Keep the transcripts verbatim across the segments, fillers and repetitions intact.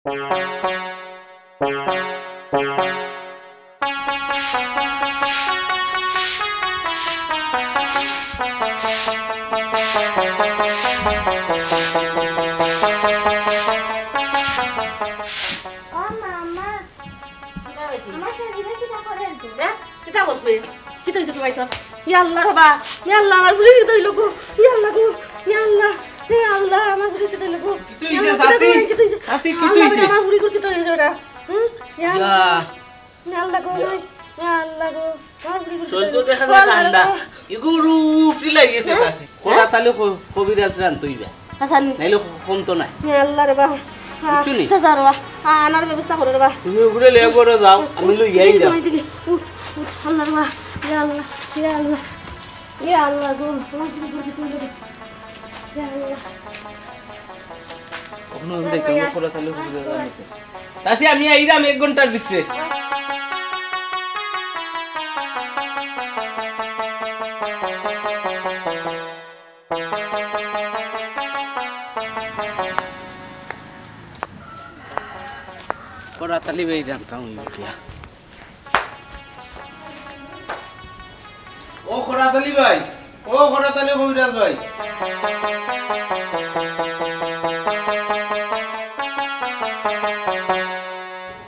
ও মা, মা, কিতা বেটি? আমার শাশুড়ি কিতা করেন তো? হ্যাঁ? কিতা বলবে? কিতা হইছে তোমার তো? ইয়া আল্লাহ রে বা, ইয়া আল্লাহ, আমার ফুড়ির কিতা হইলো গো? ইয়া আল্লাহ গো, ইয়া আল্লাহ, হে আল্লাহ, আমার ফুড়ির কিতা হইলো গো? কিতা হইছে, ইয়া আল্লাহ, চাচি? কিতা হইছে? চাচি, কিতা আল্লাহ হইছে? রে, আমার ফুড়ির কিতা হইছে ওটা? হুম? ইয়া আল্লাহ। ইয়া। ইয়া আল্লাহ গো, ইয়া আল্লাহ গো, আমার ফুড়ির কিতা হইলো? দেখা যায় ঠান্ডা। ইগু রুফ রিলাই গেছে, হ্যাঁ? চাচি। করাতালি ক-, কবিরাজ রান তুই যা। হাসানি। নাইলে ক-, কম তো নাই। হে আল্লাহ রে বা। হ্যাঁ, বুঝছো নি? তা যা রে বা। হ্যাঁ, আনার ব্যবস্থা করো রে বা। তুমি উপরে লেগে করে যাও, আমি লই যাই এই যাও। তোমার দিকে। উঠ, উঠ, আল্লাহ রে বা। ইয়া আল্লাহ, ইয়া আল্লাহ। ইয়া আল্লাহ গো, তোমার দিকে করে তুই রে। ইয়া আল্লাহ। কখনো আমি দেখতাম না, করাতালি কবিরাজ রান আছে। চাচি, আমি আইরাম এক ঘন্টার ভিতরে। করাতালি ভাই জানতাম হইল কিয়া। ও করাতালি ভাই, ও করাতালি কবিরাজ ভাই।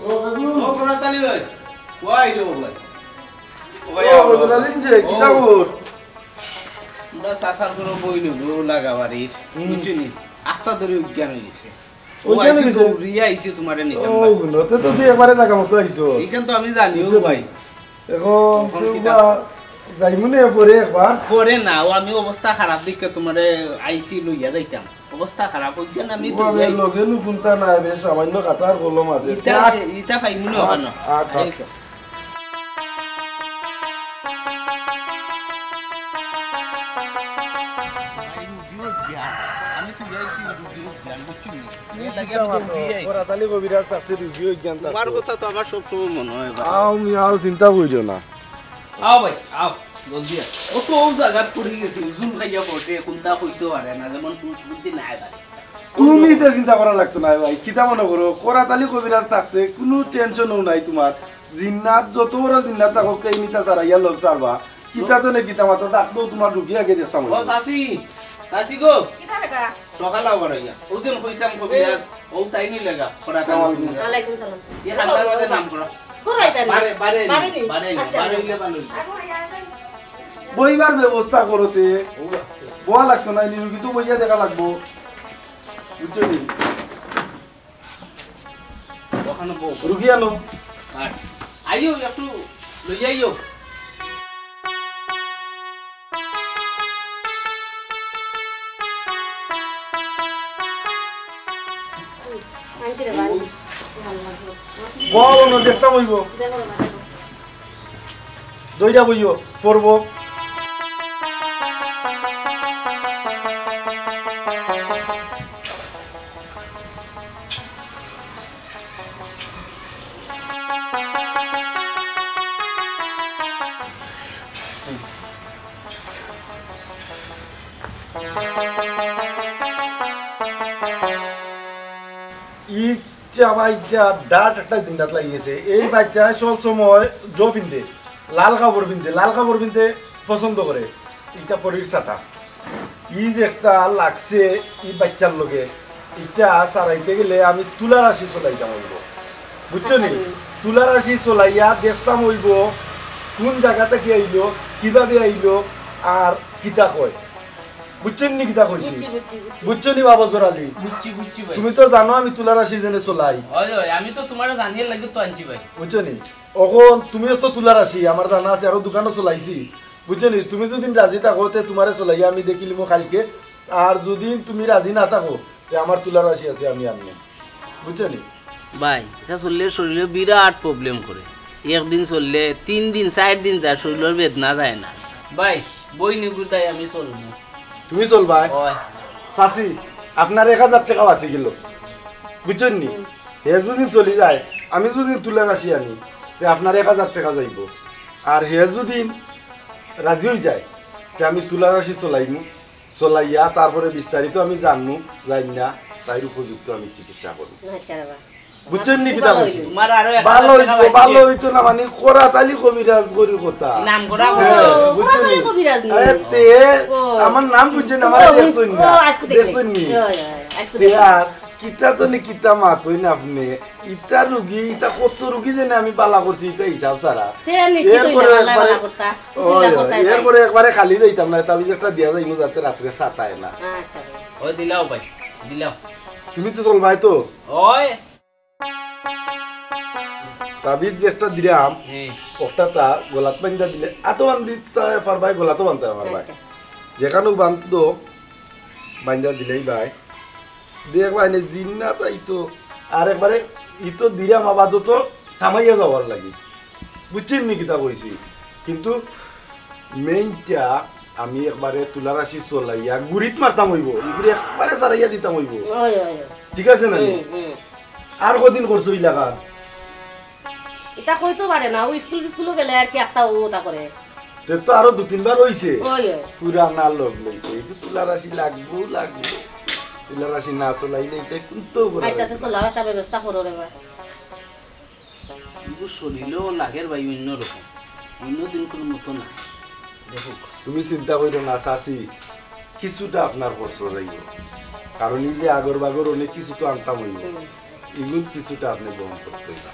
ও কাকু। ও করাতালি ভাই, ওয়াই রে ভাই। ও ভাই, ও আও। বদরালিন যে, কিতা ও। খবর? আমরা চাচার ঘরো বই নিব, লাগা বাড়ির, হুম। বুঝছো নি? আত্মা ধরে অজ্ঞান হয়ে গেছে। ও অজ্ঞান আইছে হয়ে গেছে? দৌড়িয়া আইছে তোমারে নিতাম ও, না। গুণ, তে তো তুই একবারে জাগা মতো আইছো। এইখান তো আমি জানি, ও বুঝছো ভাই। এখন এখন তুই কিতা? বা যাইমু নে পরে একবার। পরে না, ও আমি অবস্থা খারাপ দেখে তোমারে আইছি লইয়া যাইতাম। অবস্থা খারাপ, অজ্ঞান আমি ও তো আমি যাই। লগে নু কোনটা নাই, বেশ সামান্য খাতার কলম আছে। ইটা, থাক। ইটা পাইমু না থাক, ওখানো। থাক, থাক। এই তো। আমি তো যাইছি রুগীর জ্ঞান, বুঝছো নি? এর লাগি আমি তো উঠি যাইছি। করাতালি কবিরাজ থাকতে রুগী অজ্ঞান থাকতো। তোমার কথা তো আমার সব সময় মনে হয় ভাই। আও, মি আও, চিন্তা করিও না। আও ভাই, আও, জলদি আও। ও তো ও জাগাত পড়ি গেছে, জুম খাইয়া পড়ছে, কোনটা কইতে পারে না, যেমন বুদ্ধি নাই ভাই। তুমি তো চিন্তা করা লাগতো না ভাই, কিতা মনে করো, করাতালি কবিরাজ থাকতে কোনো টেনশনও নাই তোমার। জিন্নাত যত বড় জিন্নাত থাকো, কেউ নিতা সারাইয়া লগ সারবা। কিতা তো নে কিতা মাত্র ডাকবো, তোমার রুগী আগে দেখতাম ও হইবো। চাচি, চাচি গো। কিতা বেটা? সকাল আবার আইয়া। ওজন কইছাম কবিরাজ, ও তাই নি লেগা, করাতালি কবিরাজ। ওয়ালাইকুম সালাম। এ হান্দার বাদে নাম করা। করাই তাই নি? বারে, বারে নি, বারে নি? বারে নি, আচ্ছা। বারে হইলে ভালো হইবে। বইবার ব্যবস্থা করো তে। ও আছে। বওয়া লাগতো না, নি রুগী তো বইয়া দেখা লাগবো। বুঝছো নি? ওখানে বউ। রুগী আনো। আর আইও, একটু লই আইও। আনছি রে ভাই। বল, অন্য দেখতাম হইব। দেখো রে ভাই, দেখো। দইরা বইও, পড়বো। ইটা বাইচ্চা ডাট একটা জিন্দাত লাগি গেছে। এই বাইচ্চা সব সময় ড্র পিন্দে, লাল কাপড় পিন্দে, লাল কাপড় পিন্দে পছন্দ করে। ইটা পরির ছাতা। ই যে একটা লাগছে ই বাইচ্চার লগে, ইটা সারাইতে গেলে আমি তুলা রাশি চলাইতাম অইবো, বুঝছো নি? আচ্ছা। তুলা রাশি চলাইয়া দেখতাম অইবো কোন জাগা থাকি আইলো, কিভাবে আইলো, আর কিতা কয়। বুঝছো নি কিতা কইছি? বুঝছি, বুঝছি, বুঝছি। বুঝছো নি বাবা জোরালি? বুঝছি, বুঝছি ভাই। তুমি তো জানো আমি তুলা রাশি যেনে চলাই। হয়, হয়, আমি তো তোমারে জানিয়ে লাগে তো আনছি ভাই। বুঝছো নি? অখন তুমিও তো তুলা রাশি, আমার জানা আছে, আরো দোকানও চলাইছি। বুঝছো নি? তুমি যদি রাজি থাকো, তে তোমারে চলাইয়া আমি দেখিলিমু কালকে। আর যদি তুমি রাজি না থাকো, তে আমার তুলা রাশি আছে, আমি আনিয়াম। বুঝছো নি? ভাই, ইটা চললে শরীরে বিরাট problem করে। একদিন চললে তিন দিন, চাইর দিন যায়, শরীরর বেদনা যায় না। ভাই, বই নিগুতাই আমি চলমু। তুমি চলবায়? অয়। চাচি, আপনার এক হাজার টেকা বাঁচি গেল। বুঝছইন নি? হে যদি চলি যায়, আমি যদি তুলা রাশি আনি, তে আপনার এক হাজার টেকা যাইব। আর হে যদি রাজি অই যায়, তে আমি তুলা রাশি চলাইমু, চলাইয়া তারপরে বিস্তারিত আমি জানমু, জানিয়া তাইর উপযুক্ত আমি চিকিৎসা করমু। আচ্ছা বাবা। বুঝছইন নি কিতা কইছি? তোমার আরো এক হাজার ভালো টাকা অইতো, বাড়ছে। ভালো অইতো না, মানে, করাত আলী কবিরাজ করি কথা। নাম করা হ্যাঁ, কবিরাজ। ও, বুঝছইন নি? করাত আলী কবিরাজ নি? এ, তে, ও। আমার নাম বুঝছইন, আমার ও, দেখছইন ও, না? আজকে দেখছি। দেখছইন নি? ও, ও, আজকে তে দেখছি। আর কিতা তো নি কিতা মাতইন আপনে? ইতা রুগী, ইতা কত রুগী যেনে আমি বালা করছি, ইতা হিসাব ছাড়া। তে আর নি, কি এরপরে কইলা, একবারে, বালা করতা? ওই, ওই, করতা, এরপরে একবারে খালি যাইতাম না, তাবিজ একটা দিয়া যাইমু যাতে রাত্রে সাতায় না। আচ্ছা। ওই দিলাও ভাই, দিলাও। তুমি তো চলবাই তো? ওই। তাবিজ যে একটা দিলাম, হ্যাঁ। ওটা তা গলাত বান্ধা দিলে, আতো বান্ধিতা পারবায়, গলাতো বান্ধতে পারবায়। আচ্ছা। যেখানেও বান্ধতো, বান্ধা দিলেই ভাই। দেখবায় নে, জিন্নাত আইতো, আর একবারে ইতো দিলাম আপাতত থামাইয়া যাওয়ার লাগি। বুঝছইন নি কিতা কইছি? কিন্তু মেইনটা আমি একবারে তুলা রাশি চলাইয়া গুড়িত মারতাম অইবো, ইগুরে একবারে সারাইয়া দিতাম অইবো। ওই, ওই, ওই। ঠিক আছে না নি? হুম, হুম। আর কদিন করছো ইলাখান? ইতা কইতো পারে না, ও স্কুল টিস্কুলও গেলে আর কি একটা ও ওটা করে। তে তো আরো দুই তিনবার অইছে। ওই, ওই। পুরানা লোক লইছে, একটু তুলা রাশি লাগবো, লাগবো। তুলা রাশি না চলাইলে ইটা কিন্তু করা আচ্ছা, যাইতো তো না। চলাও একটা ব্যবস্থা করো রে বা। ইগু শরীরেও লাগের ভাই অন্যরকম, অন্য দিন কোনো মতো না। দেখুক। তুমি চিন্তা কইরো না, চাচি, কিছুটা আপনার খরচ যাইবো। কারণ এই যে আগর বাগর অনেক কিছু তো আনতাম অইবো, হুম। ইগুন কিছুটা আপনি বহন করতে অইবা।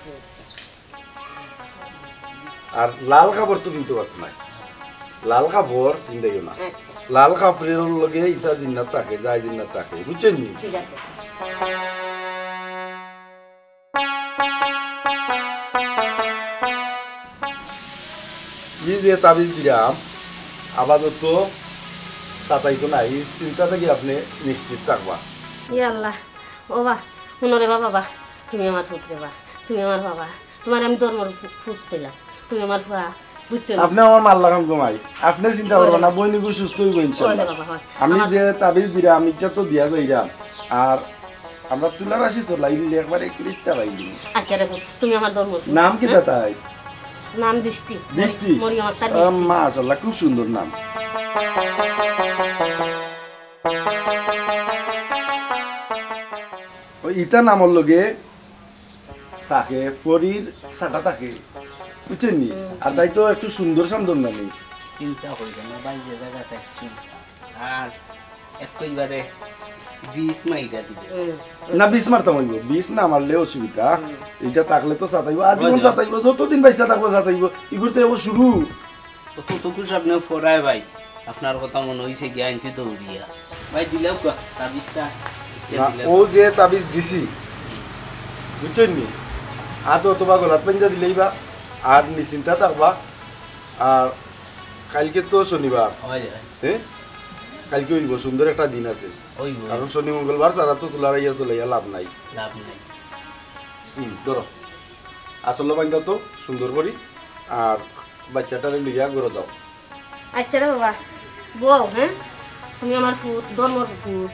আর লাল কাপড় তো কিনতে পারতো না, লাল কাপড় কিনতেও না। আচ্ছা। লাল কাপড়ের লগে ইটা জিন্নাত থাকে, যায় জিন্নাত থাকে, বুঝছইন নি? ঠিক আছে। এই যে তাবিজ দিলাম, আপাতত সাতাইতো না, এই চিন্তা থাকি আপনি নিশ্চিত থাকবা। ইয়া আল্লাহ, ও বা, হুনো রে বা বাবা, তুমি আমার পুত রে বা, তুমি আমার বাবা, তোমার আমি ধর্মর পু-, পুত পেলাম, তুমি আমার ফুয়া, বুঝছো নি? আপনি আমার মার লাখান ঘুমাই, আপনি চিন্তা করবেন না, বইনিগু সুস্থ হইব ইনশাল্লাহ। ওই রে বাবা, হয়। আমি আমার যে তাবিজ দিলাম, আমি তো দিয়া যাইলাম, আর আমরা তুলা রাশি চলাইলে একবারে কুড়িটা পাইলি। আচ্ছা, রাখো, তুমি আমার ধর্ম। নাম কিতা তাই? নাম বৃষ্টি। বৃষ্টি? মরিয়ম আক্তার আহ, বৃষ্টি। মাশাআল্লাহ, খুব সুন্দর নাম। ওই ইতা নামর লগে থাকে, পরীর সাটা থাকে, বুঝছইন নি? হুম। আর তাই তো একটু সুন্দর সান্দর নামি। চিন্তা করি না ভাই, যে জায়গা থাকছি। আর একেবারে বিষ মাইরা দিবে। হুম। না, বিষ মারতাম অইবো, বিষ না মারলে অসুবিধা। হুম। ইটা থাকলে তো সাতাইবো, আজীবন সাতাইবো, যতদিন বাইচা থাকবো সাতাইবো। ইগুর তো এবার শুরু। অত চকুর সামনে ফরায় ভাই, আপনার কথা মনে অইছে গিয়া আনতে দৌড়িয়া। ভাই, দিলাও কা, তাবিজটা? না, দিলাও। ও যে তাবিজ দিছি, বুঝছইন নি? আতো অথবা গলাত পাঞ্জা দিলেই বা, আর নিশ্চিন্তা থাকবা। আর কালকে তো শনিবার, হয়, হয়। হ্যাঁ? কালকে অইবো, সুন্দর একটা দিন আছে। অইবো। কারণ শনি মঙ্গলবার ছাড়া তো তুলার আইয়া চলে ইয়া লাভ নাই। লাভ নাই। হুম, ধরো। আসলে বান্দা তো সুন্দর করি, আর বাচ্চাটারে লইয়া ঘরে যাও। আচ্ছা রে বাবা, বউ, হ্যাঁ? তুমি আমার ফুত, ধর্মর ফুত,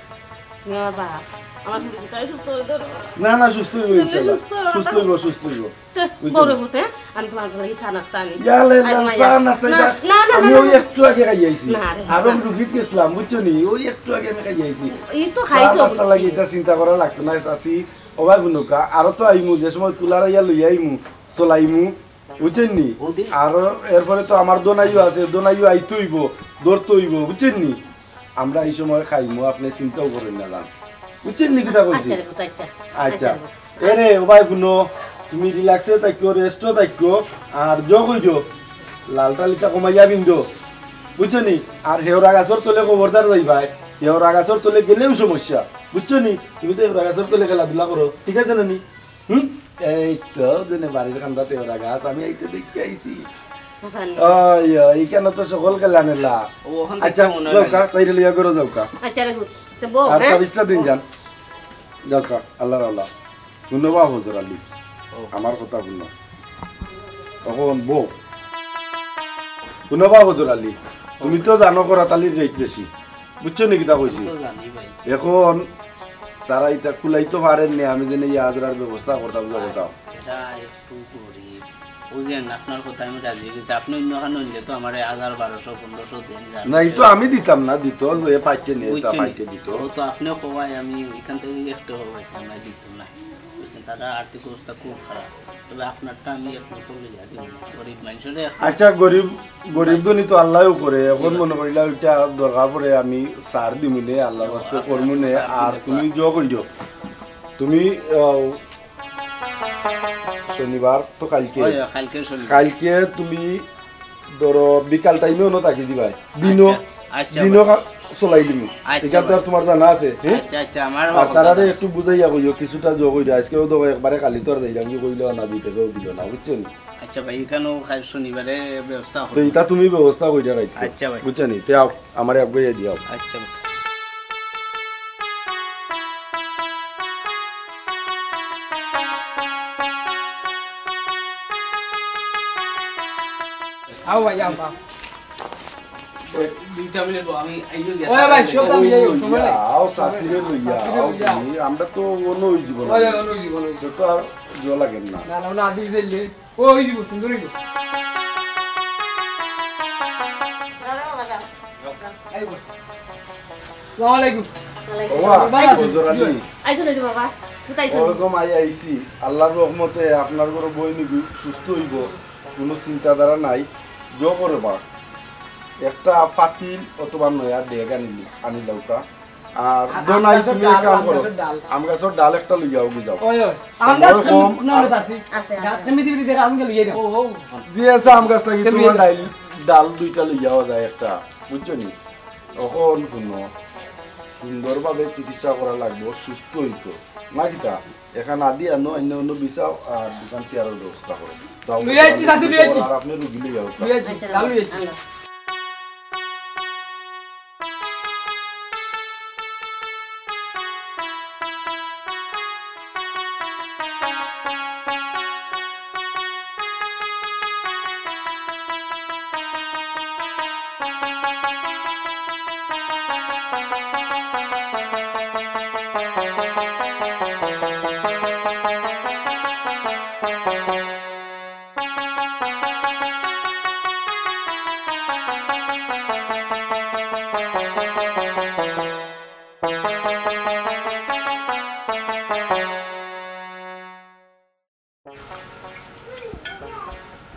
তুমি আমার বাপ। আমার ফুত তাই সুস্থ হইতে হবে। না, না, সুস্থ হইব ইনশাআল্লাহ। সুস্থ হইব। সুস্থ হইব, সুস্থ হইব। তে, বুঝছো? বড় ফুত, হ্যাঁ? আমি তোমার লাগি চা নাস্তা আনি। ইয়া লে, আরে না, মাইয়া। চা নাস্তা না, এটা না, না, আমি না, ওই না। একটু আগে খাই আইছি। না রে, আরো না। রুগীত গেছিলাম, বুঝছো নি? ওই একটু আগে আমি খাই আইছি। এই তো চা খাইছো, নাস্তা লাগি বুঝছি। এটা চিন্তা করা লাগতো না, চাচি। ও ভাই বুনুকা, আরো তো আইমু, যে সময় তুলার আইয়া লইয়া আইমু, চলাইমু, বুঝছইন নি? ওদিন আর এরপরে তো আমার দোনাইও আছে, দোনাইও আইতে অইবো, ধরতে অইবো, বুঝছইন নি? আমরা এই সময় খাইমু, আপনে চিন্তাও করইন না যান। বুঝছইন নি কিতা কইছি? আচ্ছা রে পুত, আচ্ছা। আচ্ছা। আচ্ছা রে পুত। এ রে, ও ভাই হুনো, তুমি relax এ থাকিও, rest ও থাকিও, আর যা কইরো, লাল টাল ইতা কমাইয়া পিন্দো, বুঝছো নি? আর হেওরা গাছর তলে খবরদার যাইবায়, হেওরা গাছর তলে গেলেও সমস্যা, বুঝছো নি? তুমি তো হেওরা গাছর তলে খেলাধুলা করো, ঠিক আছে না নি? হুম? এই তো, যেনে বাড়ির কান্দাত হেওরা গাছ, আমি এই তো দেখে আইছি। হাসান। ওই, ওই, এখানে তো সকল খেলা নেলা। ও, ওখান থেকে আচ্ছা, মনে হয় যাওকা, লাগে। তাইরে লইয়া ঘরে যাওকা। আচ্ছা রে পুত, তো বউ, আর হ্যাঁ? তাবিজটা দিন যান। যাওকা, আল্লাহর আল্লাহ। হুনো বা ফজর আলী, ও। আমার কথা হুনো। অখন বউ। হুনো বা ফজর আলী, তুমি তো জানো করাত আলীর rate বেশি। বুঝছো নি কিতা কইছি? আমি তো জানি ভাই। এখন তারা ইতা কুলাইতো পারেন নি, আমি যেনে ইয়া হাজরার ব্যবস্থা করতাম, যা করতাম। এরা একটু গরিব। বুঝেন, আপনার কথা আমি রাজি অই গেছি। আপনে অন্য খানো অইলে তো আমারে হাজার, বারোশো, পনেরোশো দেন, যা না, এই তো দেন। আমি দিতাম না, দিত, এ পাইতে নিয়ে, তা বুঝছেন? পাইতে দিত। ও তো আপনে কওয়ায় আমি এখান থেকে একটু হবাইতাম না, দিত না। বুঝছেন? তারা আর্থিক অবস্থা খুব খারাপ, তবে আপনারটা আমি একমাত্র লইয়া দিব। গরিব মানুষের এক আচ্ছা, গরিব, গরিব ধনী তো আল্লাহও করে। এখন মনে করিলা ওইটা দরকার পড়ে আমি সার দিমু নে, আল্লাহর ওয়াস্তে করমু নে। আর তুমি জো কইরো, তুমি, আহ, শনিবার তো কালকে। ওই, কালকে শনিবার। কালকে তুমি ধরো বিকাল টাইমে অনো থাকি দিবায়। দিনও, আচ্ছা, আচ্ছা দিনও ভাই। কা-, চলাই দিমু। আচ্ছা এখান তো আর ভাই। তোমার জানা আছে, হ্যাঁ? আচ্ছা, আচ্ছা, আমার আর তারারে একটু বুঝাইয়া কইও, কিছুটা জো কইরো। আজকেও তো একবারে খালি তো আর যাইলাম কি কইলো না, দিতে কেউ দিল না, বুঝছো নি? আচ্ছা ভাই, এখানেও কাল শনিবারে ব্যবস্থা তো করবো। এটা তুমি ব্যবস্থা কইরা রাখো। আচ্ছা ভাই। বুঝছো নি? তে আও, আমারে আগুয়াইয়া দিয়াও। আচ্ছা ভাই। আও ভাই, আও, আও। ওই দুইটা মিনিট বউ, আমি আইও গিয়া। ওই ভাই, সব দাম দিয়ে আইও, সময় নাই। আও, চাচিরে লইয়া, চাচিরে আও লইয়া। তুমি, আমরা তো অন্য ওই জীবন। ওই, ওই, ওই জীবন, ওই জীবন। তো আর জল লাগে না। না, না, না, আদি দিলে। ও, ওই জীবন, সুন্দর হইব। আইবো। আসসালামু আলাইকুম। ওয়ালাইকুম বাবা, আসসালাম। ফজর আলী। আইছো নাকি বাবা? কোথায় আইছো? ওরকম আই আইছি। আল্লাহর রহমতে আপনার ঘরো বইন সুস্থ হইব, কোনো চিন্তাধারা নাই। জো করে বা, একটা ফাতিল অথবা নয়া ডেগ আনিলি, আনিলাউকা। আর আর দোনাই আম গাছর তুমি এক ডাল, কাম আম করো, গাছর ডাল। আম গাছর ডাল একটা লইয়া ওগি যাও। ওই, ওই, আম গাছ সময় কম, না, না, আর চাচি। আছে, আছে। গাছ এমনি দিবি, দেখা, আমি গেলে ইয়ে দেবো। ও, ও। জি আছে, আম গাছ লাগি তুমি তোমার নিয়ে ডাল, ডাল দুইটা লইয়া যায় একটা, বুঝছো নি? অখন হুনো, সুন্দরভাবে চিকিৎসা করা লাগবো, সুস্থ হইতো। না কিতা? এখান আদি আনো, অন্য অন্য বিছাও, আর দোকান চেয়ারের ব্যবস্থা করো। যাও, লইয়া আইছি, চাচি, লইয়া আইছি। আর আপনি রুগী লইয়া যাও। লইয়া আইছি, লাল লইয়া আইছি।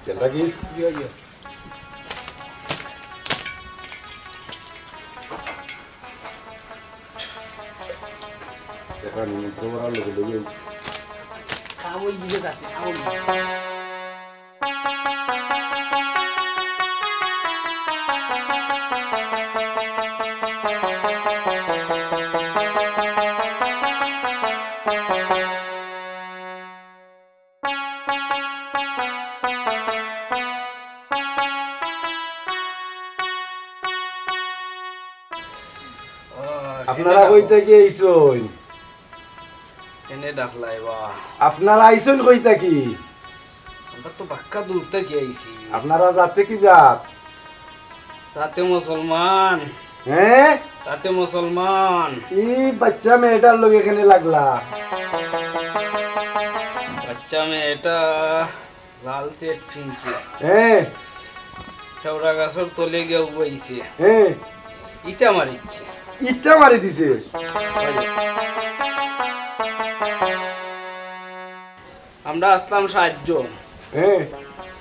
কেন রাখিস? ইয়ো, ইয়ো। দেখা নিমন্ত্রণ করার লগে লগে। কাম ওই দিকে যাচ্ছে, কাম ওই দিকে। আপনারা কই থাকি আইছইন? এনে ডাকলাই বা। আপনারা আইছইন কই থাকি? আমরা তো বাক্কা দূর থাকি আইছি। আপনারা জাতে কি জাত? জাতে মুসলমান। হ্যাঁ? জাতে মুসলমান। ই বাচ্চা মেয়েটার লগে কেনে লাগলা? বাচ্চা মেয়েটা লাল সেট ফিনছে। হ্যাঁ। কেওড়া গাছর তলে গিয়া উবাইছে। হ্যাঁ। ইটা মারিচ্ছে। ইটা মারি দিছে। আমরা আসলাম সাতজন। হ্যাঁ।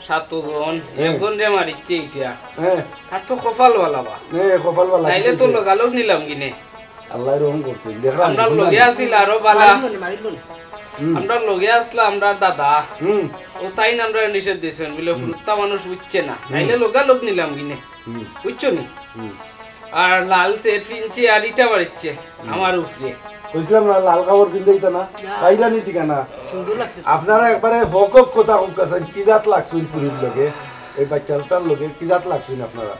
সাতজন। হ্যাঁ। একজনরে মারিচ্ছে ইটা। হ্যাঁ। আর তো কপাল বালা বা। হ্যাঁ, কপাল বালা। নাইলে তো লগালগ নিলাম কিনে। আল্লাহ রহম করছে। দেখলাম, আমরার লগে আছিল আরো বালা। মারিল নি, মারিল নি। হুম। আমরার লগে আছলা আমরার দাদা। হুম। ও তাইন আমরারে নিষেধ দিছইন, বুলে, হুম। হুরুত্তা মানুষ বুঝছে না। হুম। নাইলে লগালগ নিলাম কিনে। হুম। বুঝছো নি? হুম। আর লাল সেট ফিনছে আর ইটা মারিচ্ছে হুম। আমার উপরে। কইছিলাম না, লাল কাপড় পিন্দাইতা না? না। পাইরা নি ঠিকানা? সুন্দর লাগছে। আপনারা একবারে হক হক কথা কউক্কা চাইন, কি জাত লাগছইন ফুরির লগে? এই বাচ্চাটার লগে কি জাত লাগছইন আপনারা?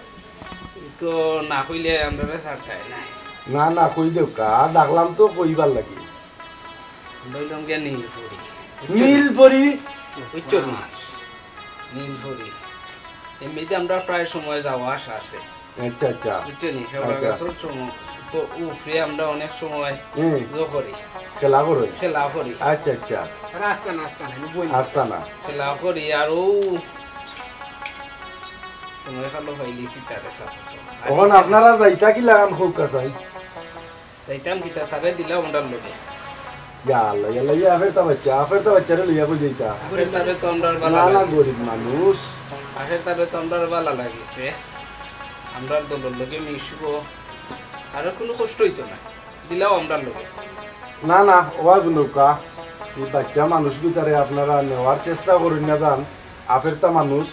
তো না কইলে আমরারে ছাড়তায় নায়। না, না, কই দেউক্কা, ডাকলাম তো কইবার লাগি। আমরা অইলাম গিয়া নীলপরি। নীলপরি? বুঝছো নি? নীলপরি। এমনিতে আমরা প্রায় সময় যাওয়া আসা আছে। আচ্ছা, আচ্ছা। বুঝছো নি? হেওড়া আচ্ছা। গাছর সময় তো উপরে আমরা অনেক সময় হুম। ইয়ে করি। খেলা করো? খেলা করি। আচ্ছা, আচ্ছা। আস্তানা, আস্তানা, আমি বই। আস্তানা। খেলা করি আর ও সময় কালো হইলি সিতারে সাথে। অখন আপনারা যাইতা কি লাগান কউক্কা চাই? যাইতাম কিতা, তারে দিলাম আমরার লগে। ইয়া আল্লাহ, ইয়া আল্লাহ, ইয়া আফেরতা বাচ্চা, আফেরতা বাচ্চারে লইয়া কই যাইতা? আফেরতারে তো আমরার বালা না, না, লাগে। গরিব মানুষ। আফেরতারে তো আমরার বালা লাগিছে। আমরার দলর লগে মিশবো। আরো কুনু কষ্ট অইতো না। দিলাও আমরার লগে। না, না, ওবা হুনউক্কা। ই বাচ্চা মানুষ কিতারে আপনারা নেওয়ার চেষ্টা করইন না যান। আফেরতা মানুষ।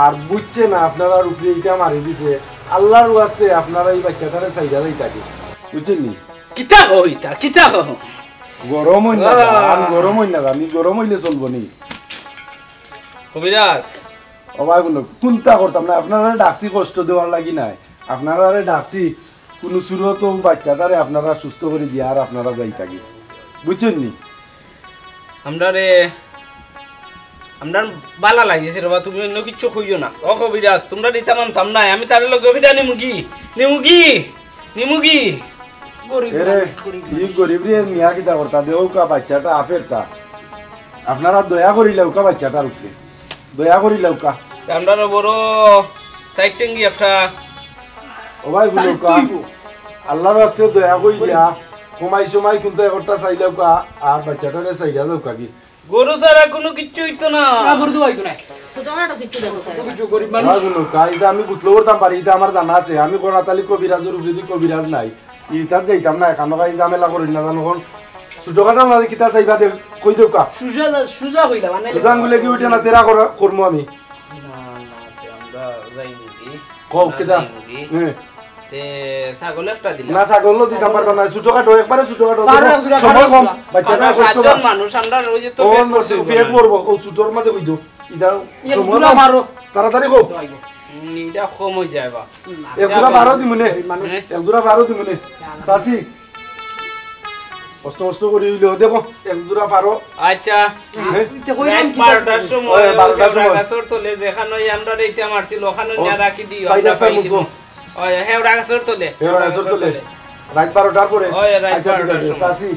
আর বুঝছে না, আপনারার উপরে ইটা মারি দিছে। আল্লাহর ওয়াস্তে আপনারা ই বাচ্চাটারে ছাইড়া যাইতা গি। বুঝছইন নি? কিতা কও ইতা? কিতা কও? গরম অইন না যান, আহ। গরম অইন না যান, ই গরম অইলে চলবো নি? কবিরাজ। ওবা হুনো, কুন্তা করতাম না, আপনারারে ডাকছি কষ্ট দেওয়ার লাগি নায়। আপনারারে ডাকছি কুনু সুরত অউ বাচ্চাটারে আপনারা সুস্থ করি দিয়া আর আপনারা যাইতা গি। বুঝছইন নি? আমরারে, আমরার বালা লাগিছে রেবা, তুমি অইন্য কিচ্ছু কইও না। ও কবিরাজ, তুমরারে ইতা মানতাম নায়, আমি তারে লগে অউ ফিডা নিমুগি, নিমুগি, নিমুগি। গরিব এরে, মানুষ, গরিব ই মানুষ। গরিবরে নিয়া কিতা করতা? দেউক্কা বাচ্চাটা আফেরতা। আপনারা দয়া করিলাউক্কা বাচ্চাটার উপরে। দয়া করিলাউক্কা। আমরারও বড় সাইড টেঙ্গি একটা। ওবা হুনউক্কা। আল্লাহর ওয়াস্তে দয়া করিয়া কমাই সমাই কুন্তা একটা চাইলাউক্কা, আর বাচ্চাটারে ছাইড়া যাউক্কা গি। গরু ছাড়া কুনু কিচ্ছু অইতো না। না, গরু তো অইতো না। ছোটখাটো কিচ্ছু দেখো, স্যার। কত কিছু গরিব মানুষ। ওবা হুনউক্কা, ইটা আমি গুছল করতাম পারি, ইটা আমার জানা আছে। আমি করাতালি কবিরাজর উপরেদি কবিরাজ নায়। ইতাত যাইতাম না, এখানো ভাই ঝামেলা করইন না জানো কোন। ছোটখাটোর মাঝে কিতা চাইবা দে, কই দেউক্কা। সুজা, সুজা কইলা, মানে সুজা আঙ্গুলে কি উঠে না, তেরা করা, করমু আমি। না, না, তে আমরা যাইমুগি। কও, আমরা কিতা? যাইমুগি। হ্যাঁ। তে ছাগল একটা দিলাম। না, ছাগলও দিতাম পারতাম না, ছোটখাটো, একবারে ছোটখাটো। পারো, দেখো, ছোটখাটো সময় কম, দিলাম। বাচ্চাটা আমরা কষ্ট পাঁচজন পায়। মানুষ, আমরা ওই যে তো ও, পেট ভরছে পেট ওখানে। ভরবো, ও ছোটর মাঝে কই দেও। ইটা এক সময় জোড়া কম। বারো। তাড়াতাড়ি কও। হুম, ইটা কম অই যায় বা। না, এক জোড়া বারো দিমুনে। মানুষ। হ্যাঁ? এক জোড়া বারো দিমুনে। না, না। চাচি, কষ্ট মষ্ট করি অইলেও দেখো, এক জোড়া বারো। আচ্ছা। হ্যাঁ? ইটা কইলাম রাইত কি বারোটার সময়, ওই, বারোটার সময়। গাছর তলে যেখানো আমরারে ইটা মারছিল, ওখানো ও, নিয়া রাখি দিও, চাই আমরা রাস্তার পাই মুখ। দিমু। ওই, হেওড়া গাছর তলে। হেওড়া গাছর তলে। রাইত বারোটার পরে? ওই, রাইত আচ্ছা, ঠিক বারোটার আছে। সময়। চাচি,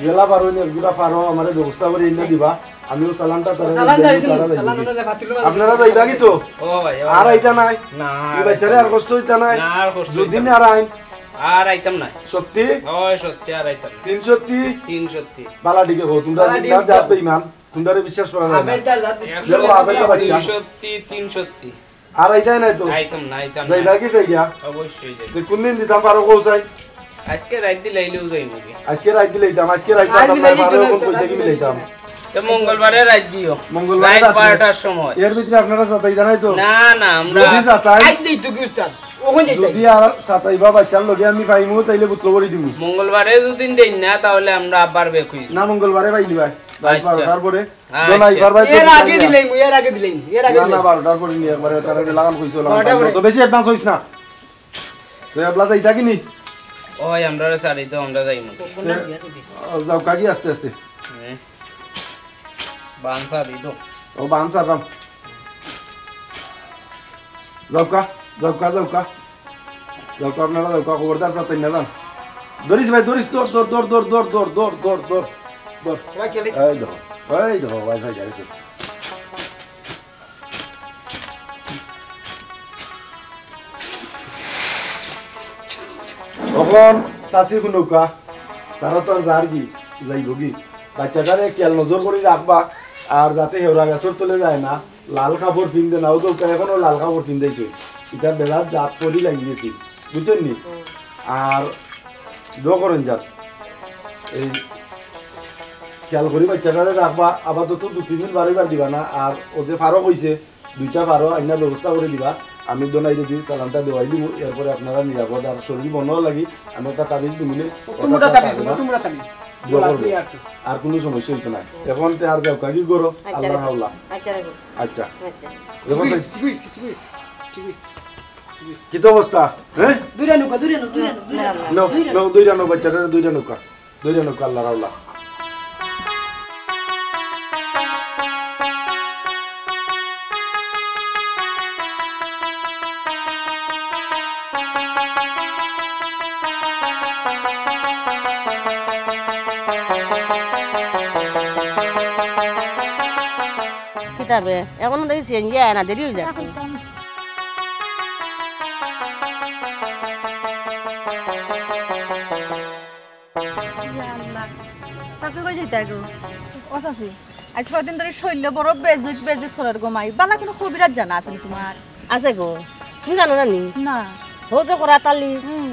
গেলা বারো অইন, এক জোড়া বারো আমারে ব্যবস্থা করি এনে দিবা। আমিও চালানটা তারা চালান দিমু, ছাড়ি দিমু, তারা চালান দিমু। ওনারে ফাতিল না। আপনারা যাইবা কি তো? ও ভাই, ও আর ভাই। আইতা নায়? না, ই আর বাচ্চারে আইতাম আর না। কষ্ট অইতা নায়? না, আর কষ্ট অইতা দুদিন নায়। আর আইন? আর আইতাম নায়। সত্যি? ওই সত্যি আর আইতাম নায়। তিন সত্যি? তিন সত্যি। বালা ঠিক আছে, তোমরা বালা ঠিক না আছে। জাত বেইমান, তোমরারে বিশ্বাস করা যায় না। আবেদা জাত বিশ্বাস দেখো, করা যায় না। আবেদা বাচ্চা। দুই সত্যি, তিন সত্যি। আর আইতায় নায় তো? আইতাম না, আইতাম না। যাইবা কি যাইবা? অবশ্যই যাইতাম। তে কোন দিন দিতাম পারো কও চাই? আজকে রাইত দিলাইলেও যাইমু গি। আজকে রাইত দিলাইতাম, আজকে রাইত আইজ দিলাইতাম, দিলাইলে পারো তো এখন কই থাকি দিলাইতাম। তো মঙ্গলবারে রাইত দিও। মঙ্গলবারে রাইত রাত বারোটার সময়। এর ভিতরে আপনারা সাতাই জানাই তো? না, না, আমরা যদি সাতাই, আইজ যাই তো কি উস্তাদ? ওখানে যাই। যদি আর সাতাই বা বাচ্চার লগে আমি পাইমু, তাইলে বুতলো করি দিমু। মঙ্গলবারে যদি দেই না, তাহলে আমরা আবার বেকুই। না, মঙ্গলবারে পাইলি ভাই। রাইত আচ্ছা। বারোটার পরে। আচ্ছা। দোলাই, বারবার তো এর আগে দিলাইমু, এর আগে দিলাইমু, এর আগে না, না, দিলাইমু। বারোটার পরে নিয়ে একবারে তারা যে লাগান কইছো, লাগান বারোটার কইছো। পরে। তো বেশি advance হইস না। তো এবলা যাইতা কি নি? ওই, আমরারে ছাড়ি তো, আমরা যাইমু। এ, যাও, কাকি আস্তে আস্তে। হ্যাঁ। বান ছাড়ি তো। ও, বান ছাড়লাম। যাউক্কা, যাউক্কা, যাউক্কা। যাউক্কা, আপনারা যাউক্কা, খবরদার সাতাইন না যান। ধরিস ভাই, ধরিস, ধর, ধর। ধর। ভাই, খেলি। এই দেখো, এই দেখো, ভাই, ভাই, যাইছে। অখন চাচি হুনউক্কা, তারা তো আর যার কি, যাইব কি? বাচ্চাটারে খেয়াল নজর করি রাখবা, আর যাতে হেওরা গাছর তলে যায় না, লাল কাপড় পিন্দে না, ও তো এখনো লাল কাপড় পিন্দাইছে, ইটা বেলার জাত পরি লাগি গেছে, বুঝছইন নি? হুম। আর দোয়া করইন যার, এই খেয়াল করি বাচ্চাটারে রাখবা, আপাতত দুই তিন দিন বারইবার দিবা না, আর ও যে ফারো কইছে, দুইটা ফারো আইনা ব্যবস্থা করি দিবা। আমি দোনাই যদি চালানটা দেওয়াই দিব, এরপরে আপনারা নিরাপদ আর শরীর বন্ধ লাগি আমি একটা তাবিজ দিমুনে, ও, তুমরা তাবিজ দিবা, তুমরা তাবিজ। দোয়া করবো। আর কোনো সমস্যা হইতো না। এখন তে আর যাও, কাকি করো, আচ্ছা, আল্লাহর রাখো। হাওলা। আচ্ছা, রাখো। আচ্ছা। আচ্ছা। দেখো ঠিক তো। হইছে, ঠিক হইছে, ঠিক হইছে, ঠিক হইছে, ঠিক হইছে। কি তো অবস্থা, হ্যাঁ? দুইটা নৌকা, দুইটা নৌকা, দুইটা নৌকা, দুইটা নৌকা। নৌ, নৌ, দুইটা নৌ, বাচ্চাটারে দুইটা নৌকা। ধরে নিউক্কা আল্লাহর হাওলা। কিতা বে? এখনো দেখি সিএনজি আয় না, দেরি অই যার। ইয়া আল্লাহ। দেখো, ও চাচি, আজ কয়দিন ধরি শরীরটা বড় বেজুইত বেজুইত করের গো মাই। বালা কুনু কবিরাজ জানা আছে নি তুমার? আছে গো, তুমি জানো না নি? না। হো যে করাত আলী, হুম।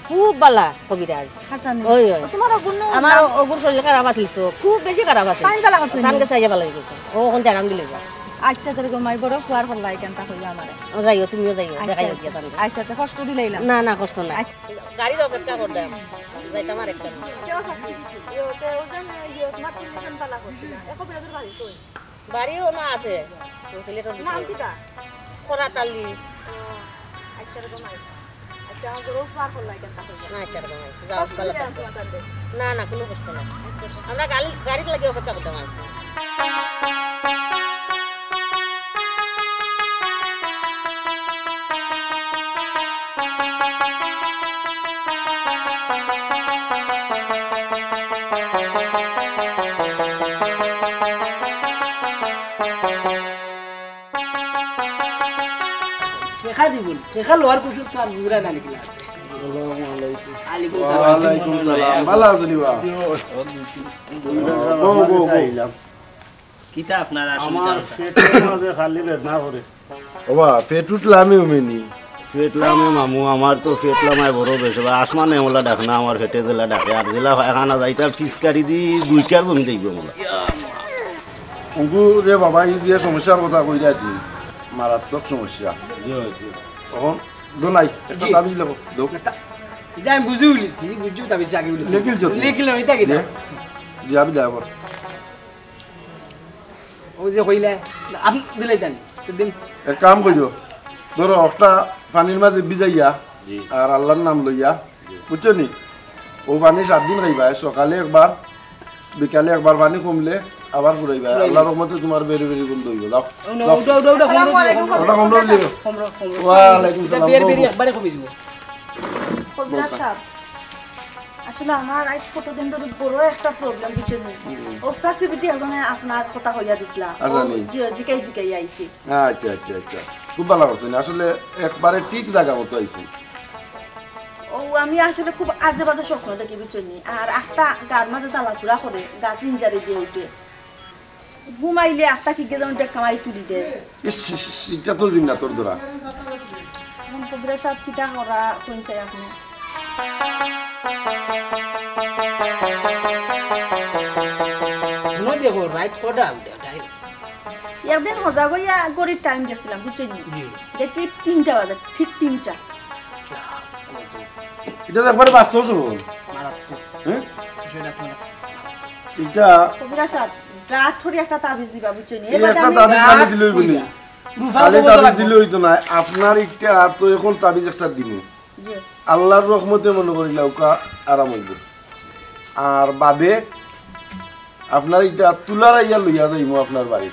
খুব বালা কবিরাজ। হাছা নি? ওই, ওই। ও, তুমার অগুর নু আমার নাম অগুর শরীর খারাপ আছিল তো, খুব বেশি খারাপ আছিল। তাইন বালা করছে নি? তানকে চাইয়া বালা অই গেছে। ও অখন আরাম দিলে গো। আচ্ছা, তাইলে গো মাই বড় ফুয়ার ফল্লা ইখানতা কইও আমারে। ও যাইও, তুমিও যাইও, আচ্ছা, দেখাইও আচ্ছা। গিয়া তানরে। আচ্ছা, আচ্ছা, কষ্ট দিলাইলাম। না, না, কষ্ট নাই। আচ্ছা। গাড়ির অপেক্ষা করতাম, যাইতাম আরেকটা। কেউ আছে? ইয়ো, তে ওই যে, ইয়ো, তুমার তিন জন বালা করছি না। এখন বেড়াদের বাড়ি কই? বাড়িও না আছে, ও সিলেটর ভিতরে। নাম কিতা? করাত আলী। ও, আচ্ছা, এরকম আইছে। আচ্ছা, আমার গরু পার করলাই কেন, তা করবে? না, আচ্ছা, এরকম আইছে। যাও, কষ্ট ভালো দিলাম থাকো। তোমার কাছে। না, না, কুনু কষ্ট নাই। আচ্ছা, আচ্ছা। আমরা গাড়ি, গাড়ির লাগি অপেক্ষা করতাম আর কি। টেকা দিবো, টেকা লওয়ার কৌশল তো আর বুঝরা না নাকি আছে? আসসালামু আলাইকুম। আলাইকুম সালাম। ওয়ালাইকুম সালাম। ভালা আছো নি বা? বউ, বউ, বউ। কিতা আপনার অসুবিধা আমার অইছে? পেটর মাঝে খালি বেদনা করে। ওবা, পেট উঠলামে উমেনি। পেট লামে মামু, আমার তো পেট লামায় বড় বেশ। ওবা, আসমানে ওলা ডাক না, আমার পেটে জেলা ডাকে। আর জেলা পায়খানা যাইতা ফিসকারি দি দুইটার জমি যাইবো মোলা। ওগু রে বাবা, ই যে সমস্যার কথা কইরা দি, মারাত্মক সমস্যা। জি, জি। অখন দো নাই, একটা জি। তাবিজ লেখো, দো। এটা, এটা আমি বুঝি উলিছি, বুঝি তাবিজ জাগি উলিছি। লেখিল যত। লেখিল না, এটা কি লে। দাও? জি, আমি দেবো। ও যে কইলে, আপনি দিলে দেন, তো দিন। এক কাম করিও, ধরো, একটা পানির মাঝে ভিজাইয়া, জি। আর আল্লাহর নাম লইয়া, জি। বুঝছো নি? ও পানি সাত দিন খাইবা, সকালে একবার, বিকালে একবার, পানি কমলে আবার ফুরাইবা। ফুরাইবা। আল্লাহর রহমতে তোমার বেরি বেরি বন্ধ হইব। যাও, ও না, যাও। উঠো, উঠো, উঠো, আসসালামু কমরো আলাইকুম, দিও, কমরো। ওটা কমরো দিও। কমরো, কমরো। ওয়ালাইকুম এটা সালাম, বের, বের, কমরো। একবারে কমে যাবো। কবিরাজ সাহেব, আসলে আমার আজ কতদিন ধরে বড় একটা problem, বুঝছেন নি? হুম। ও চাচি বেটি একজনে আপনার কথা কইয়া দিছলা। আচ্ছা, ও নি। জি, জিকাই জিকাই আইছি। আচ্ছা, আচ্ছা, আচ্ছা। খুব ভালা করছেন। আসলে একবারে ঠিক জাগা মতো আইছেন। ও, আমি আসলে খুব আজে বাজে স্বপ্ন দেখি, বুঝছেন নি? আর একটা গার মাঝে জ্বালা পুড়া করে, গা চিনজারি দিয়া উঠে। ঘুমাইলে আত্মা কি গেজন ডেক কামাই তুলি দে। ইস, ইস, ইস, ইটা তো জিন্নাতর ধরা। এখন কবিরাজ সাহেব কিতা করা কইন চাই আপনি? সময় দেখো, রাইত কটা উঠে, তাই? একদিন হজাগ হইয়া ঘড়ির time দেখছিলাম, বুঝছেন নি? জি। দেখি তিনটা বাজে, ঠিক তিনটা। ইটা তো একবারে বাস্তব সব। মারাত্মক। হ্যাঁ? বিষয়টা তো ইটা কবিরাজ সাহেব, ডাট থরি একটা তাবিজ দিবা, বুঝছেন নি? এই এবারে একটা আমি তাবিজ খালি দিলে হইব নি? রুফা খালি বলতে তাবিজ পারবো। দিলে হইতো না। আপনার একটা তো এখন তাবিজ একটা দিমু। জি। আল্লাহর রহমতে মনে করি লাউকা আরাম হইব। আর বাদে আপনার ইটা তুলারাইয়া লইয়া যাইমু আপনার বাড়ি।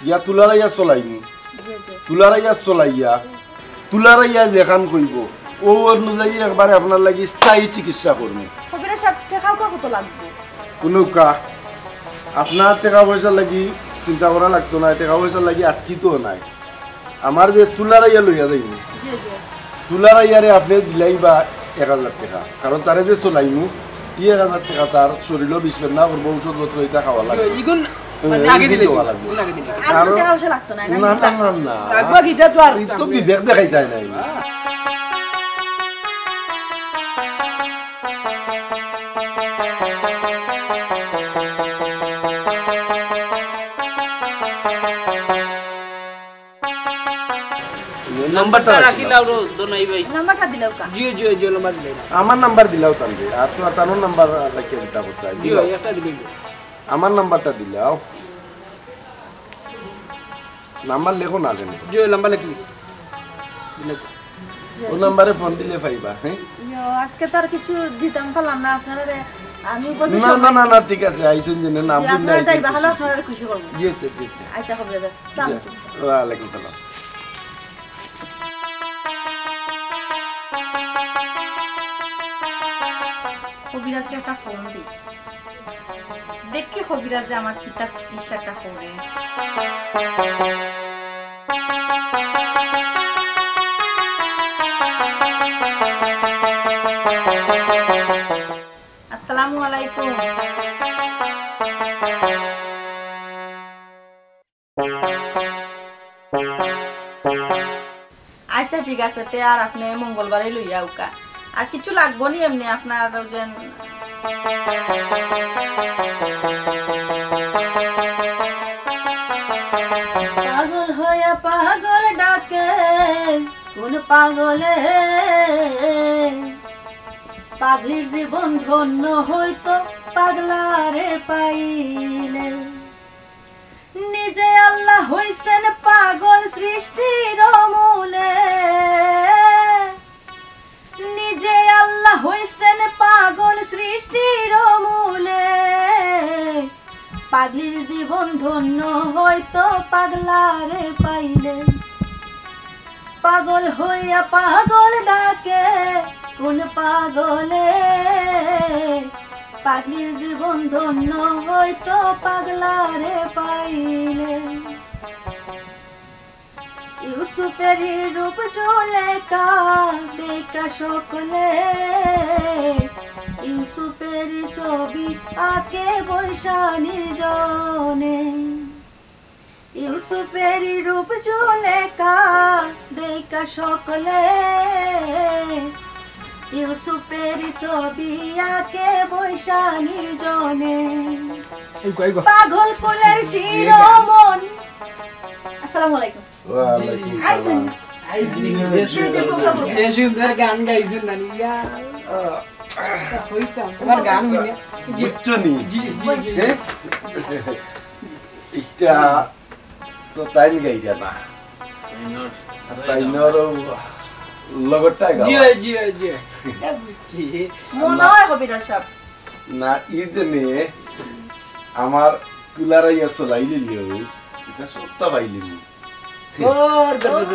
গিয়া তুলারাইয়া চলাইমু। জি, জি। তুলারাইয়া চলাইয়া, তুলারাইয়া যেখান কইব, ও অনুযায়ী একবারে আপনার লাগি স্থায়ী চিকিৎসা করমু। কবিরাজ সাহেব, টেকা উকা কত লাগবো? কুনু কা-, আপনার টেকা পয়সার লাগি চিন্তা করা লাগতো না, টেকা পয়সার লাগি আটকিতো নাই। আমার যে তুলারাইয়া লইয়া যাইমু, জি, জি। তুলারাইয়ারে আপনি দিলাইবা এক হাজার টেকা, কারণ তারে যে চলাইমু, ই এক হাজার টেকা তার শরীরও বিষ বেদনা করবো, ঔষধপত্র ইটা খাওয়া লাগবো। ইগুন হুম, মানে আগে ইগুন দিলে দেওয়া দিন, লাগবো। ইগুন আগে দিলে। আর তো কারণ টেকা পয়সা লাগতো না, না, না, না, না। লাগবো কি, ইটা তো আর এই তো বিবেক দেখাইতে হয় নাই। নাম্বারটা রাখি লাও রো, দোনাই ভাই। নাম্বারটা দিলাও কা? জি, জি, জি, নাম্বার দিলে না। আমার নাম্বার দিলাও তানরে। আর তো তানোর নাম্বার রাখিয়া দিতা করতে হয়। জি, দিলাও। একটা দিবে। আমার নাম্বারটা দিলাও। নাম্বার লেখো না কেন? জি, নাম্বার লেখিস। দিলে। ও নাম্বারে ফোন দিলে পাইবা, হ্যাঁ? ইয়ো, আজকে তো আর কিছু দিতাম পারলাম না আপনারে। আমি বুঝি না, না, সবাই না, না, ঠিক আছে, আইছেন যে না, নাম জি, শুনে আপনারা আইছেন, যাইবা, খুশি হলো হইছি। আপনারা খুশি করবো। জি, আচ্ছা, জি, আচ্ছা। আচ্ছা, হবে দাদা। সালাম। জি, ওয়ালাইকুম সালাম। কবিরাজরে একটা ফোন দি। দেখি কবিরাজে আমার কিতা চিকিৎসাটা করে। আসসালামু আলাইকুম। আচ্ছা, ঠিক আছে, তে আর আপনে মঙ্গলবারে লইয়া আউক্কা। আর কিছু লাগবো নি এমনে আপনার ওই যে পাগল হইয়া পাগল ডাকে কোন পাগলে? পাগলির জীবন ধন্য হইতো পাগলারে পাইলে। নিজে আল্লাহ হইছেন পাগল সৃষ্টির মূলে। নিজে আল্লাহ হইছেন পাগল সৃষ্টির মূলে। পাগলির জীবন ধন্য হইতো পাগলারে পাইলে। পাগল হইয়া পাগল ডাকে কোন পাগলে? পাগলির জীবন ধন্য হইতো পাগলারে পাইলে। ইউসুফেরই রূপ জুলেখা দেখা সকলে, ইউসুফেরই ছবি আঁকে বৈশা নির্জনে। ইউসুফেরই রূপ জুলেখা দেখা সকলে, ইউসুফেরই ছবি আঁকে বৈশা নির্জনে। এই গো, এই গো। পাগল কুলের শিরোমণি। আসসালামু আলাইকুম। ওয়ালাইকুম আইছেন? সালাম। আইছি, যে সুন্দর গান গাইছেন না, ইয়া। কইতাম, তোমার গান হুনে। বুঝছো নি? জি, জি, জি। হ্যাঁ? এটা তো তাইন গাইরা না। তাইনর, তাইনর লগরটা গাওয়া। জি, জি, জি। এটা বুঝছি। মনে হয় কবিরাজ সাহেব। না, ই যে নে, আমার তুলারাইয়া চলাই লিলেও, এটা সত্তা পাইলিনি।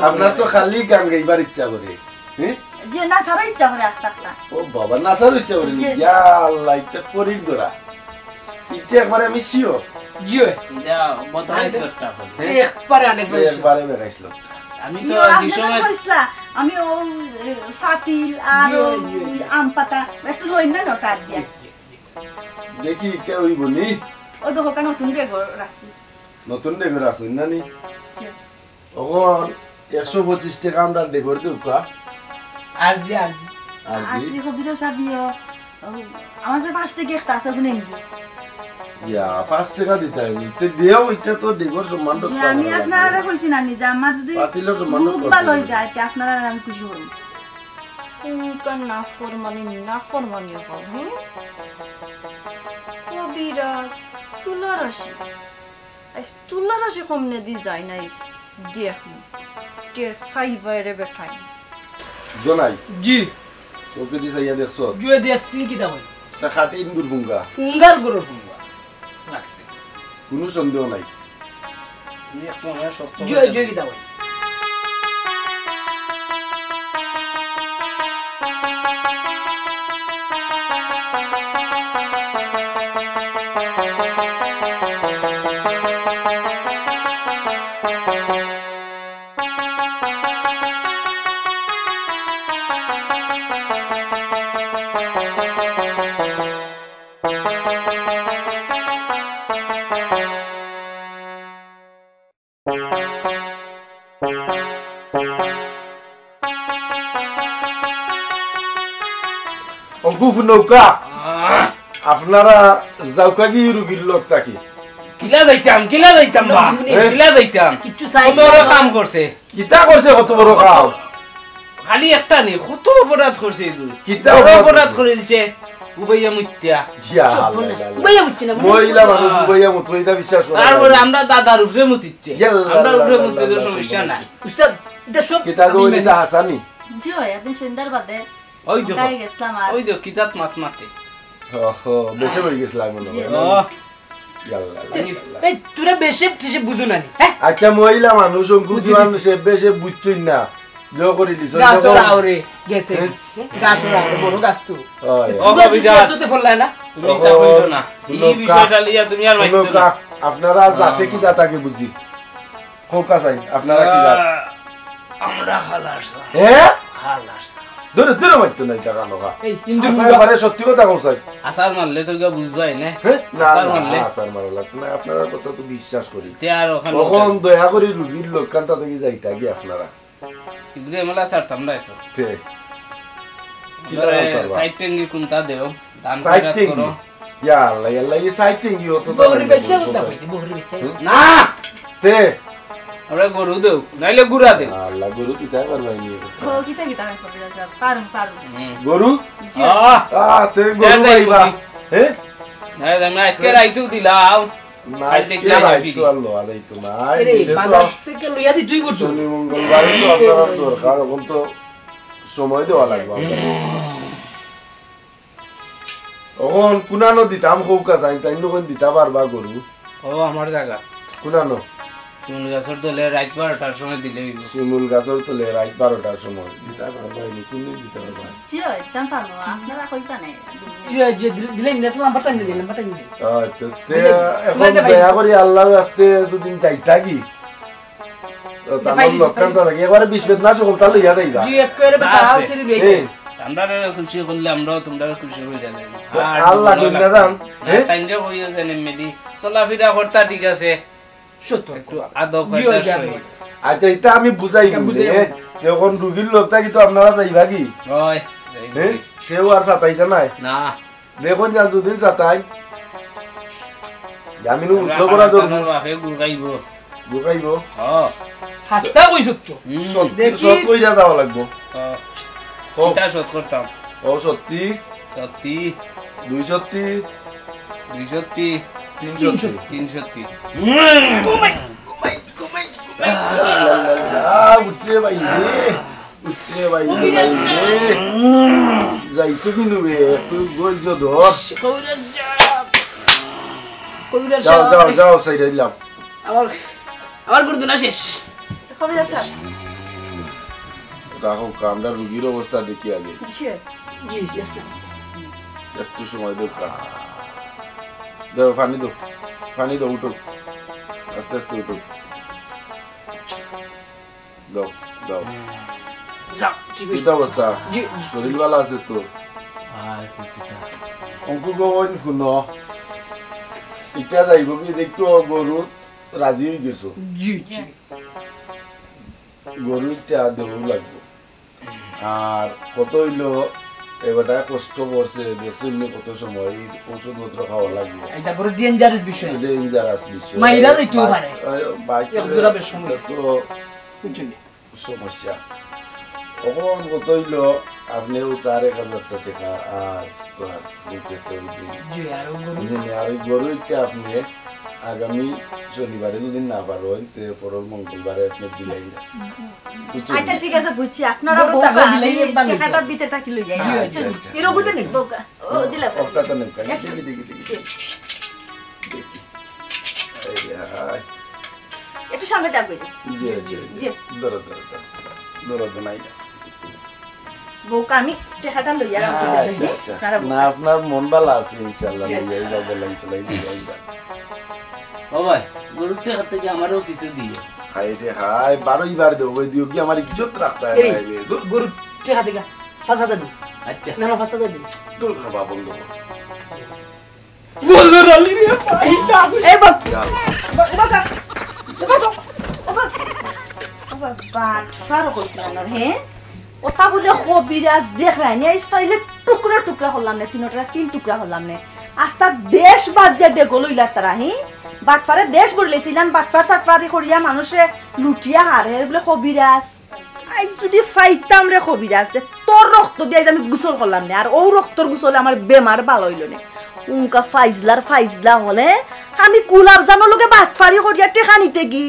আপনার তো খালি গান গাইবার ইচ্ছা করে, হ্যাঁ? জি, নাচারও ইচ্ছা করে একটা একটা। ও বাবা, নাচারও ইচ্ছা করে নি? জি। ইয়া আল্লাহ, এটা পরীর ধরা। এটা একবারে আমি sure। জি, ওই। এটা বদলাই হ্যাঁ? করতে হবে। হ্যাঁ? একবারে আনেক এই বেশি। একবারে বেগাইছিল। আমি তো ইয়ো, এই আপনি তো সময় কইসলা, আমি ও, এ, ফাতিল আর জি, ও, জি, জি। আম পাতা একটু লইন না নটা দিয়া। দেখি, কে ওই বলি? ওই তো হোকা নতুন ডেগর রাখছি। নতুন ডেগর আছে, না নি? জি। অখন একশো পঁচিশ টেকা আমরা ডেগর দেউক্কা। আর জি, আর জি। আর জি? আর জি, কবিরাজ সাহেব, ইয়ো, ও, আমার যে পাঁচ টেকা একটা আছে, ওগুলো এনে দিও। ইয়া, পাঁচ টেকা দিতে হইনি। তে দেও, ইটা তো ডেগর সম্মান জি, রক্ষা আমি করা আপনারা লাগবে। কইছি না নি যে আমার যদি পাতিলর সম্মান রূপ রক্ষা ভালো করতে হয়ে হবে। যায়, তে আপনারা আমি খুশি হব। উনকার নাফরমানি, নাফরমানি হব, হুম? কবিরাজ, তুলারাশি। আইস তুলারাশি কমনে দি যায় না, আইস দেখমু। টের ফাইবায় রে বেটাই। জনাই। জি। চোখে দি চাইয়া দেখছো? জুয়ে দেখছি কিতা কই? তা খাটি ইন্দুর ফুঙ্গা। ফুঙ্গার গরুর ফুঙ্গা। লাগছে। কোনো সন্দেহ নাই। তুমি একটু আমার শক্ত জুয়ে, করে জুয়ে কিতা কই? অগু ফুনৌকা, আপনারা যাউক্কা গি রুগীর লগ থাকি। কিলা যাইতাম, কিলা যাইতাম বা? এ? কিলা যাইতাম? কিচ্ছু চাই কত বড় না। কাম করছে। কিতা করছে কত বড় কাম? খালি একটা নি, কত অপরাধ করছে এগু। কিতা বড় অপরাধ অপরাধ করছে? করিলছে, উবাইয়া মুত্যা। ইয়া চুপ আল্লাহ, না। আল্লাহ। উবাইয়া মুত্যা না, মহিলা মানুষ আহ। উবাইয়া মুতবো, এটা বিশ্বাস করা তারপরে যায় না। আমরা দাদার উপরে মুতিচ্ছে। ইয়াল্লা, আমরা আল্লাহ, উপরে আল্লাহ, মুততে তো আল্লাহ, সমস্যা আল্লাহ। নাই। উস্তাদ, এটা সব কিতা আমি কইলে মানি। এটা হাসানি? জি অয়, আপনি সন্ধ্যার বাদে ওই দেখো, ঢাকায় গেছিলাম আর ওই দেখো, কিতাত মাত মাতে। ওহো, বেশে হয়ে গেছিলাম মনে হয়। জি। ও। ইয়াল্লা, ইয়াল্লা, ইয়াল্লা। এই, তোরা বেশে টেশে বুঝো না নি, হ্যাঁ? আচ্ছা, মহিলা মানুষ, অঙ্কু বুঝি কিমান দিছি। সে বেশে বুঝছই না। জো করি দিছ, গাছ যখন ওরা আওরে গেছে। হ্যাঁ? গাছ ওরা আওরে, বড় গাছ তো। ওই। ও, তোরা কবিরাজ। বুঝতে পারলে না? তুমি তা কইছো না। এই লোকা, বিষয়টা লইয়া তুমি আর মাইতো লোকা, না। আপনারা যাতে হ্যাঁ। কি দাতাকে বুঝি। খোকা চাই, আপনারা কি জাত? আহ, আমরা খালাস। হ্যাঁ? খালাস। ধরে, ধরে মারতো না, এটা কানো খা। এই, হিন্দু আসার মুরগা। বারে সত্যি কথা কও, স্যার। আসার মারলে তো কেউ বুঝবাই না। হ্যাঁ? না, আসার না, মারলে? আসার মারা লাগতো না, আপনারা কথা তো বিশ্বাস করি। তে আর ওখানে তখন দয়া করি রুগীর লোকখান তাতে কি যাইতা কি আপনারা? এগুলো এমলা ছাড়তাম না তো। তে। কি আমরা লাগাল ছাড়বা? সাইড টেঙ্গি কোনটা দেও? দান সাইড খয়রাত টেঙ্গি? করো। ইয়া আল্লাহ, ইয়া আল্লাহ, এই সাইড টেঙ্গি অত বহরি দাম বেচা নেই, কোনটা বলছে। কইছে? বহরি বেচা? হুম? না! তে। আমরা গরু দেও, নাইলে গুড়া দেও। আল্লাহ, গরু কিতা পারবাই নি? ও, কিতা কিতা আমি করি রাখলাম। পারুম, পারুম। হুম। গরু? জি। আহ! আহ, তে গরু যাই পাইবা। গরু। হ্যাঁ? না, না, আজকে রাইতেও দিলাও। না, খালি আজকে দেখলাম রাইত আমি। তো আর লওয়া যাইতো না। এরে, এটা তো বাজার থেকে লইয়া দি দুই বছর। শনি মঙ্গলবারে তো আপনারা দরকার, এখন তো সময় দেওয়া লাগবে আপনারা। অখন কুনানো দিতাম, কউক্কা চাইন, তাইন নু কইন দিতা পারবা গরু? ও, আমার জাগা। কুনানো? শিমুল গাছর তলে রাইত বারোটার সময় দিলে অইবো। শিমুল গাছর তলে রাইত বারোটার সময় দিতা পারবা, ইনি কুনদিন দিতা পারবা? জি অয়, দিতাম পারমু, আপনারা কইতা নে। জি অয়, জি অয়, দিলে, দিলে, দিলে, তো নাম্বারটা নিলে, নাম্বারটা নিলে। আচ্ছা, তে দিলে, এখন দিলে ভাই। দয়া করি আল্লাহর ওয়াস্তে দুদিন যাইতা কি? তো তামাম লোকখান তো নাকি একবারে বিশ বেদ না সকল তা লইয়া দেই যা। জি, একেবারে আছে। সারাও সিরি লইয়া এই। আমরারে খুশি করলে আমরাও তোমরারে খুশি অই যাই। তো আর আল্লাহ মনে কইন না রাখো। জান, না, হ্যাঁ? তাইনরে কইও যেন এমনি চলাফেরা করতা ঠিক আছে। সত্য। একটু আদব জি, কায়দার ওই যে সহিত। আদব। আচ্ছা, এটা আমি বুঝাই এটা বুঝাই বলে, আমি। এখন রুগীর লোক থাকি তো আপনারা যাইবা কি? হয়, যাইবা হ্যাঁ? কি? কেউ আর সাতাইতা নাই? না। দেখুন যান দুদিন সাতাই। আমি নু আমরা উঠলো করা খানা ধরবো। খানার বাপে গুড় খাইবো। গুড় খাইবো? হ্যাঁ। হাস্তা কইছত তো। হুম। সত্যি, দেখি। সত কইরা দেওয়া লাগবো। হ্যাঁ। হোক। এটা সত করতাম। ও সত্যি? সত্যি। দুই সত্যি? দুই সত্যি। তিন তিন সত্যি। সত্যি। তিন সত্যি। ঘুমাই, ঘুমাই, ঘুমাই, ঘুমাই। আল্লাহ, আল্লাহ, আল্লাহ, উঠরে ভাই রে। উঠরে ভাই রে, ভাই রে। যাইতো কিনু রে, একটু ধৈর্য ধর। কবিরাজ সাব। কবিরাজ যাও, সাব। যাও, যাও, সাইডে দিলাম। আমার, আমার গর্দনা শেষ। কবিরাজ সাব। রাখো, আমরা রুগীর অবস্থা দেখি আগে। জি, জি, জি। একটু সময় দেও কা। দাও, পানি দাও। পানি দাও, উঠো। আস্তে আস্তে উঠো। দাও, দাও। যাও, ঠিক কি আছে। অবস্থা? জি, জি। শরীর ভালো আছে তো? আর কিছুটা। অঙ্কু গো, ওই হুনো। ইটা যাইব কি দেখতো গরু রাজি অই গেছো। জি, জি। গরু একটা দেওয়া লাগবো। আর কত অইলো, এবারটা কষ্ট করছে, দেখছো নি কত সময় এই ওষুধপত্র খাওয়া লাগবো। এটা বড় dangerous বিষয়। Dangerous বিষয়। মাইরা যাইতেও বাই-, পারে। আহ, বাইকে এক জোড়া বেশ সময়। এটা তো বুঝছো নি? সমস্যা। অখন কত অইলো, আপনেও তার এক হাজার টেকা আর তো আর নিতে তো দিন। জি, আর ওই গরু? বুঝলেন নি? আর ওই গরু একটা আপনে আগামী শনিবারে যদি না পারইন, তে পরর মঙ্গলবারে আপনে দিলাই না। বুঝছো? আচ্ছা, ঠিক আছে, বুঝছি। আপনারা গরু বোকা, টাকা দিলে আমি এবার নিতে টেকাটা হবে। দিতে থাকি লই যাই। জি, বুঝছো? আচ্ছা, আচ্ছা। এর বুঝে নিন, বোকা। ও, দিলাম। ওটা তো নেই, দেখি, দেখি, দেখি। দেখি। এই, আয়। একটু সামনে যাও, কই? জি, জি, জি। জি। ধরো, ধরো, ধরো। ধরো, ধরো, নাই না। বোকা, আমি টেকাটা লইয়া রাখবো। আচ্ছা, আচ্ছা। তারা বোকা। না, আপনার মন ভালা আছে, ইনশাআল্লাহ, জি। লইয়া যাও, বললাম, ইনশাআল্লাহ, লইয়া যাও। ও ভাই, গরুর টেকা থাকি আমারেও কিছু দিও। হায় রে হায়, বারোই বার দেবো, ওই দিও কি আমার ইজ্জত রাখতে হয় এই, না রে? ধুর। গরুর টেকা থাকি পাঁচ হাজার দিন। আচ্ছা। না, না, পাঁচ হাজার দিন। ধুর, বাবা, বন্ধ কর। বলর আলী রে ভাই, না। এই বল। যা। বল, বল, যা। বল, বল। বল। বাবা, বাটফার কইলাম না, হ্যাঁ? ওটা বুলে কবিরাজ দেখরায় নি, আইজ পাইলে টুকরা টুকরা করলাম নে, তিনটা তিন টুকরা করলাম নে। আস্তা দেশ বাজিয়া দেগো লইলা তারা, হি? বাটফারে দেশ ভরিলাইছিলাম, বাটফার সাটফারি করিয়া মানুষে লুটিয়া হারে, বুলে কবিরাজ। আইজ যদি পাইতাম রে কবিরাজ, তে তোর রক্ত দিয়া আইজ আমি গোসল করলাম নে, আর ও রক্তর গোসলে আমার বেমার ভালা অইলো নে। উনকা ফাইজলার ফাইজলা হলে আমি গোলাপ জানর লগে বাটফারি করিয়া টেকা নিতে গি।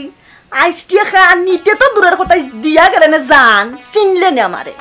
আইজ টেকা নিতে তো দূরের কথা, আইজ দিয়া গেলে নে জান, চিনলে নে আমারে।